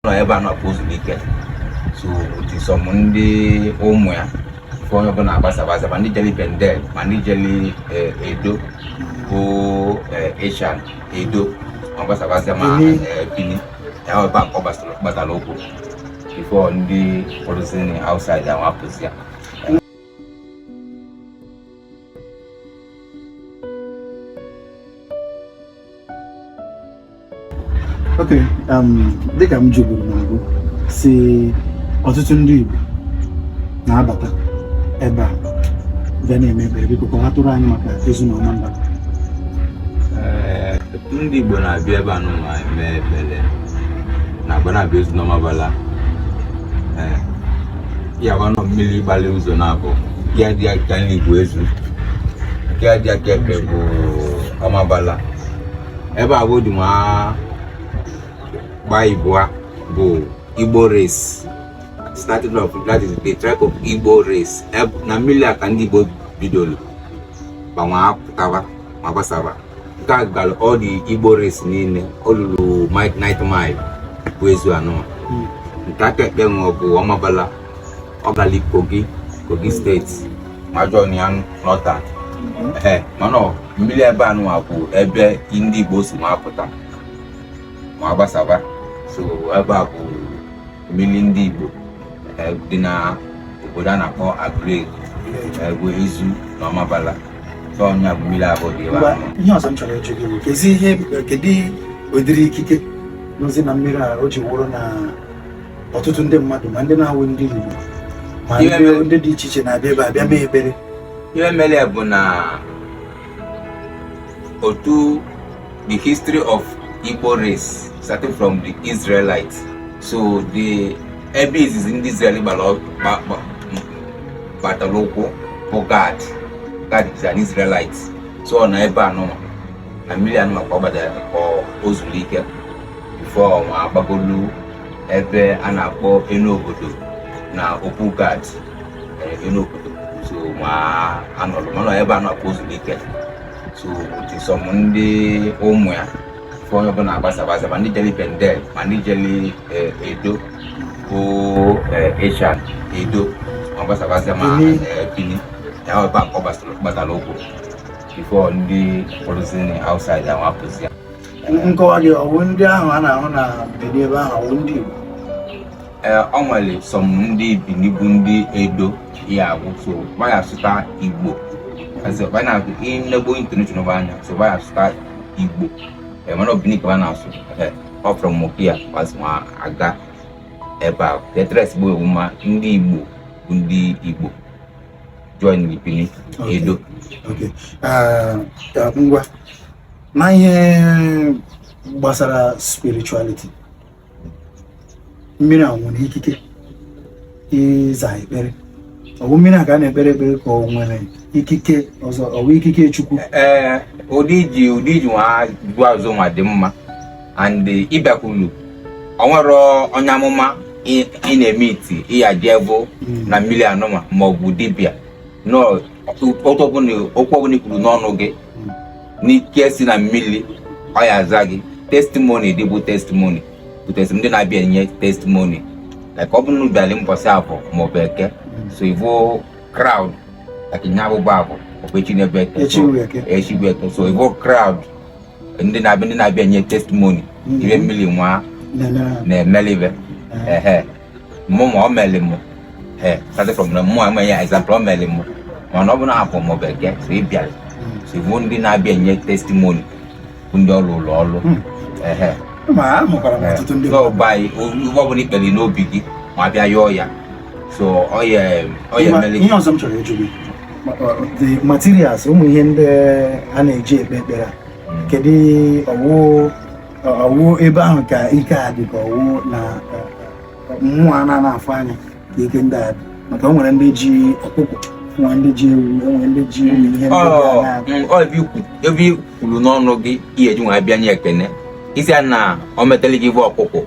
Nọ ebe a nọ ka o zuru ike. So with some ndị ụmụ ya, ife onye ọbụla agbasaba, ma ndị jeli Bendel, ma ndị jeli Edo bụ Ishan Edo, ma gbasabazia ma Benin. Benin ya, ebe a ka ọ gbasara ụkwụ before ndị fọdụzini outside ahụ apụzi ya. Ok, dịka m jụburu na mbụ si ọtụtụ ndị Igbo na-abata ebe a bịa na-eme ekpere, biko kọwatụrụ anyị maka Ezu na Ọmambala. Ee, ndị Igbo na-abịa ebe a nụnwa eme ekpere na-agba na-abịa Ezu na Ọmambala. Ee, ya bụ nọ mmiri gbalị ụzọ na-abụ nke dị aka nri bụ Ezu, nke dị aka ekpe bụ Ọmambala. Ebe a bụ dị nwa gba Igbo bụ Igbo race started off, that is the tribe of Igbo race. Na mmiri a ka ndị Igbo bidoro gbanwe apụtaba ma gbasaba. Nke a gara all the Igbo race niile, o luru 9th mile bụ Ezu anọ. Nke aka ekpe nwe bụ Ọmambala, ọ gara Kogi, Kogi State, ma join ya northern. Ee, mana mmiri ebe a nụwa bụ ebe ndị Igbo si ma apụta ma gbasaba. So ebe a bụ mmiri ndị Igbo dị na obodo a na-akpọ Aguleri, bụ Ezu na Ọmambala. So ọnya bụ mmiri ahụ dị ebe ahụ. Ihe ọzọ m chọrọ ịjụ gị bụ kezi ihe, kedu ụdịrị ikike nọzi na mmiri a o ji wụrụ na ọtụtụ ndị mmadụ, ma ndị na-awụ ndị Igbo, ma ndị dị iche iche na-abịa ebe a bịa mee ekpere? Ihe mere bụ na otu the history of Igbo race starting from the Israelites, so the ebe izizi ndị Israel gbatara ụkwụ bụ Gad. Gad is an Israelite. So ọ nọ ebe a nụnwa na mmiri anụnwa ka ọ gbadara ka o zuru ike before ma agbagolu ebe a na-akpọ enu obodo na okwu Gad, enu obodo. So ma anọlụ mana ebe a nọ ka o zuru ike. So with some ndị ụmụ ya, ife onye ọbụla agbasaba, ma ndị jeli Bendel, ma ndị jeli Edo bụ Ishan Edo, ma gbasabazia ma Benin. Benin ya, ebe a ka ọ gbasara ụkwụ before ndị fọdụzini outside ahụ apụzi ya. Nkọwa gị, ọwụ ndị ahụ a na-ahụ na Benin ebe ahụ ọwụ ndị Igbo? Ee, ọ nwere some ndị Benin bụ ndị Edo ya agwụ, so ba ya asụta Igbo. Ba na inegbo international ba anya, so ba ya asụta Igbo. Ee, mana ọ Benin ka ba na-asụ. Ee, ọ from Mokia gbasi ma aga ebe a tetres bụ ewu, ma ndị Igbo bụ ndị Igbo join the Benin Edo. Ok. Ngwa, na ihe gbasara spirituality, mmiri a nwere ikike ịza ekpere? Ọ bụ mmiri a ka a na-ekpere ekpere ka ọ nwere ikike ọzọ, ọ bụ ikike Chukwu? Ee, ụdị iji nwa bụ azụ nwa dị mma and ịbịakwulu o nwere onye amụma ị na-eme iti ịya jee bụ na mmiri anụma ma ọ bụ dibịa nọ, okwu ọbụla i kwuru n'ọnụ gị n'ike si na mmiri, ọ ya aza gị. Testimony dị bụ testimony bụ testimony, ndị na-abịa enye testimony, like ọ bụrụ na bịara mbọsị Afọ maọbụ Eke, so ivo crowd like nya abụbụ Afọ ọ bụ echi na-ebe Eke. Echi bụ Eke. Echi bụ Eke, so ivo crowd ndị na-abịa enye testimony ibe mmiri nwa na-emere ha. Na-emelibe ehe mụ ma ọ meli mụ, ee, starting from na mụ ama ya example, ọ meli mụ, mana ọ bụ na Afọ maọbụ Eke, so ị bịara, so ivo ndị na-abịa enye testimony bụ ndị ọrụ ụlọ ọrụ. Ehe. Ma ahụkwara m ọtụtụ ndị so by ife ọbụla ikpere n'obi gị ma bịa yọọ ya, so ọ ya emeli. Ihe ọzọ m chọrọ ịjụ gị, the materials, ụmụ ihe ndị a na-eji ekpe ekpere a, kedu ọwụ ọwụ ebe ahụ ka ike a dị, ka ọwụ na mmụọ a na-ana afụ anya ka ike ndị a dị? Maka o nwere ndị ji ọkụkọ, nwere ndị ji ewu, enwere ndị ji ụmụ ihe ndị dị aṅaa. Ọ ebe i kwuru n'ọnụ gị ihe eji nwa bịa nye ekene isi a na o metali gị bụ ọkụkọ.